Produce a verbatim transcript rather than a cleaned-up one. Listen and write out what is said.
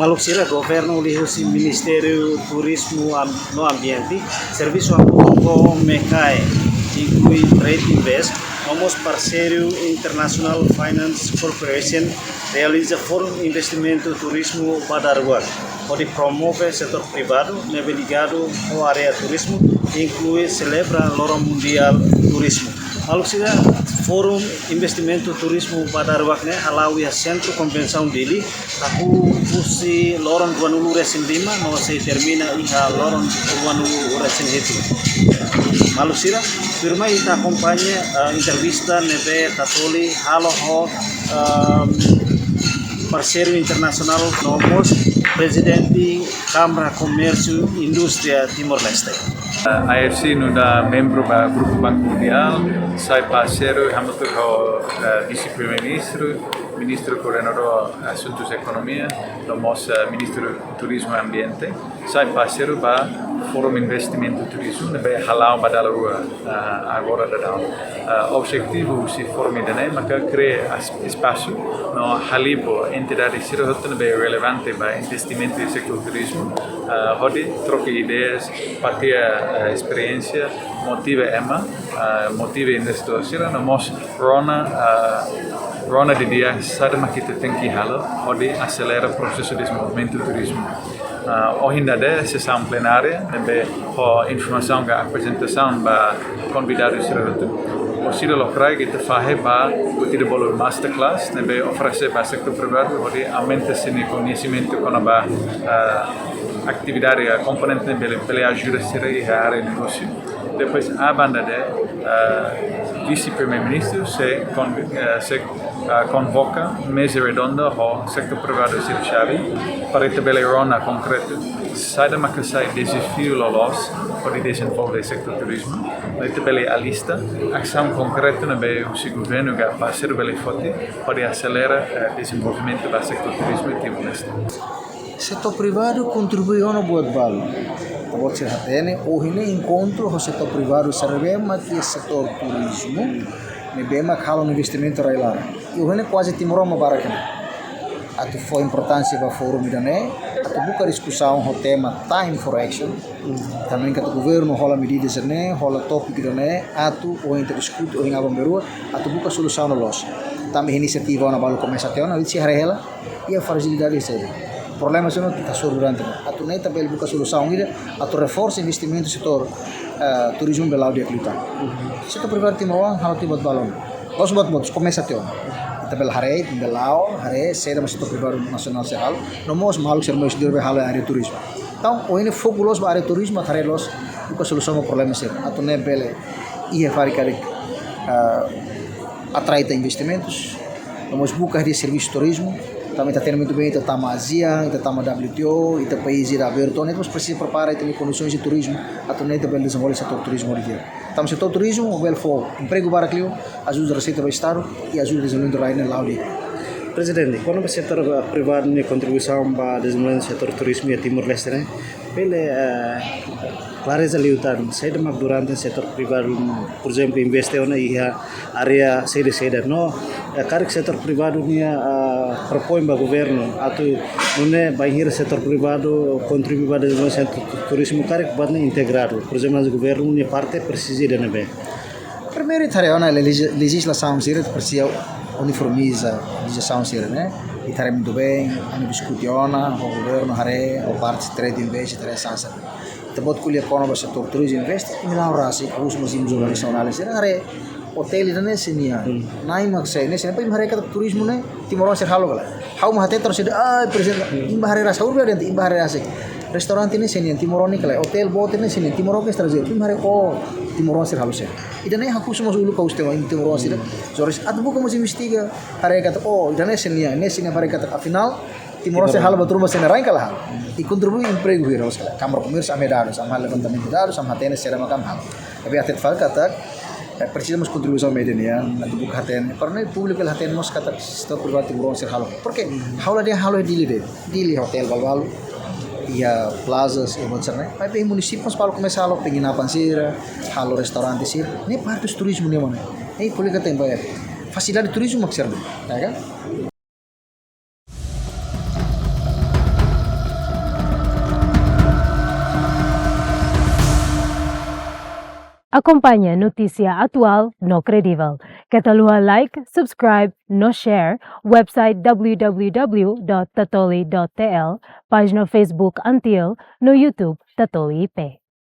Maluk sira, governu liuhusi Ministériu Turizmu Am-, no Ambiente, servisu hamutuk ho MECAE, inklui Trade Invest, no mós parseiru International Finance Corporation, realiza Fórum Investimentu Turizmu ba daruak, hodi promove setór privadu ne'ebé ligadu ho área turizmu, inklui selebra Loron Mundiál Turizmu. Maluk sira, Fórum Investimentu Turizmu ba daruak ne'e hala'o iha Sentru Konvensaun Dili, hahú husi loron ruanulu-resin-lima no sei termina iha loron ruanulu-resin-hitu. Maluk sira, tuirmai ita akompaña, eh, entrevista ne'ebé Tatoli halo ho, ehm, parseiru internasionál no mós Prezidente Kámara Komérsiu Indústria Timor-Leste. Eh, A F C nu'udar membru ba Grupu Banku Mundiál, sai parseiru hamutuk ho, eh, Vise-Primeiru-Ministru, Ministru Koordenadór Asuntus Ekonomia, no mós, eh, Ministru Turizmu Ambiente, sai parseiru ba Fórum Investimentu Turizmu ne'ebé hala'o ba dala rua, eh, agora daudaun. Eh, objetivu husi fórum ida-ne'e maka kria as-, espasu no halibur entidade sira hotu ne'ebé relevante ba investimentu iha setór turizmu, eh, hodi troka ideias, partilha, eh, esperiénsia, motiva ema, eh, motiva investidór sira, no mós rona, eh, rona didi'ak saida mak ita tenke halo hodi aselera prosesu dezenvolvimentu turizmu. Eh, ohin daudaun sesaun plenária ne'ebé ho informasaun ka aprezentasaun ba konvidadu sira hotu. Orsida lokraik ita fahe ba buat ida bolu masterclass ne'ebé oferese ba setór privadu hodi aumenta sira-nia koñesimentu kona-ba, eh, atividade, eh, komponente ne'ebé bele ajuda sira iha área negósiu. Depois, a banda de, eh, Vise-Primeiru-Ministru sei kon-, eh, sei, eh, konvoka meza redonda ho setór privadu sira xave para ita bele rona konkretu saida maka sai dezafiu loloos hodi dezenvolve setór turizmu. No ita bele alista asaun konkretu ne'ebé husi governu ka parseiru bele foti hodi aselera, eh, dezenvolvimentu ba setór turizmu iha Timor-Leste. Setór privadu kontribui ona buat balu. Buat sira hatene, ohin ne'e enkontru ho setór privadu sira ne'ebé mak iha setór turizmu, ne'ebé mak halo investimentu rai-laran. I ohin ne'e kuaze timoroan mak barak ona. Atu fó importánsia ba fórum ida-ne'e, atu buka diskusaun ho tema Time for Action. Tanba katak governu hola medida sira-ne'e, hola tópiku ida-ne'e, atu ohin ita diskute, ohin aban-bainrua, atu buka solusaun loloos. Tanba inisiativa ona balu komesa tiha ona, ita sei haree hela, iha frajilidade sira. Problema sira-ne'e ita hasoru durante ne'e. Atu nune'e ita bele buka solusaun ida, atu reforsa investimentu setór, eh, turizmu ba la'o di'ak liután. Setór privadu timoroan halo tiha buat balu ona. Loos buat, buat komesa tiha ona. Ita bele haree, ita bele la'o, haree, saida mak setór privadu nasionál sira halo. No mós maluk sira mós sira ne'ebé halo área turizmu. Entaun, ohin ne'e foku loos ba área turizmu, atu haree loos, buka solusaun ba problema sira. Atu nune'e bele iha fali karik, eh, atrai tiha investimentus, no mós buka hadi'a servisu turizmu. Tanba ita hatene muito bem, ita tama ASEAN, ita tama W T O, ita país ida abertu, entaun ita mós presiza prepara ita-nia kondisoens de turizmu, atu nune'e ita bele dezenvolve setór turizmu hodi di'ak. Tanba setór turizmu bele fó empregu barak liu, ajuda reseita ba Estadu i ajuda dezenvolvimentu rai ne'e la'o di'ak. Prezidente, kona-ba setór, eh, privadu nia kontribuisaun ba dezenvolvimentu setór turizmu iha Timor-Leste ne'e, bele, eh, klareza liután, saida mak durante setór privadu, por ezemplu, investe ona iha área saida-saida. No, eh, karik setór privadu nia, eh, propoin ba governu atu nune'e bainhira setór privadu kontribui ba dezenvolvimentu setór turizmu karik buat ne'e integradu. Por ezemplu, governu nia parte presiza ida ne'ebé. Primeiru, ita haree ona lejis-, lejizlasaun sira, ita presiza uniformiza lejizlasaun sira, ne'e? Ita haree muito bem, ami diskute ona ho governu, haree, ho parte Trade Invest, ita haree sasán. Ita-boot ko'alia kona-ba setór turizmu investe, imi la'o rasik, husu mós imi jornalista sira, haree, otél ida-ne'e sé nian. Hmm. Na'in mak sé, ne'e sé nian, para imi haree katak turizmu ne'e timoroan sira halo ka lae. Ha'u mak hatete terus ida, ah, prezidente, imi bá haree rasik, urbi adente, imi bá haree rasik. Restaurante ne'e sé nian, timoroan nian ka lae. Otél boot ne'e sé nian, timoroan ka estranjeiru. Imi haree, oh, timoroan sira halo sé. Ida-ne'e ha'u husu mós uluk ka husu tiha ona, imi timoroan sira. Hmm. Jornalista, atu buka mós investiga, haree katak, oh, ida-ne'e sé nian, ne'e sé nian, haree katak, afinál, timoroan sira halo buat ruma, sira-nia rain ka la halo. I kontribui empregu hira, Óscar. Kámara Komérsiu, ami dadus, ami halo levantamentu dadus, ami hatene saida mak ami halo. Tapi hatete fali katak, eh, presiza mós kontribuisaun média nian, atu buka hatene. Para nune'e públiku bele hatene mós katak setór privadu timoroan sira halo. Porke ha'u la dehan halo iha Dili de'it. Dili iha otél balu-balu, iha plazas, iha buat sira-ne'e. Maibé iha munisípiu mós balu komesa halo penginapan sira, halo restaurante sira. Ne'e parte turizmu nian, mana. Ne'e ko'alia katak fasilidade turizmu mak sira-ne'e, ya kan? Akompaña notísia atuál no kredivel. Keta haluha like, subscribe no share website w w w dot tatoli dot t l, pájina Facebook ANTIL no YouTube Tatoli I P.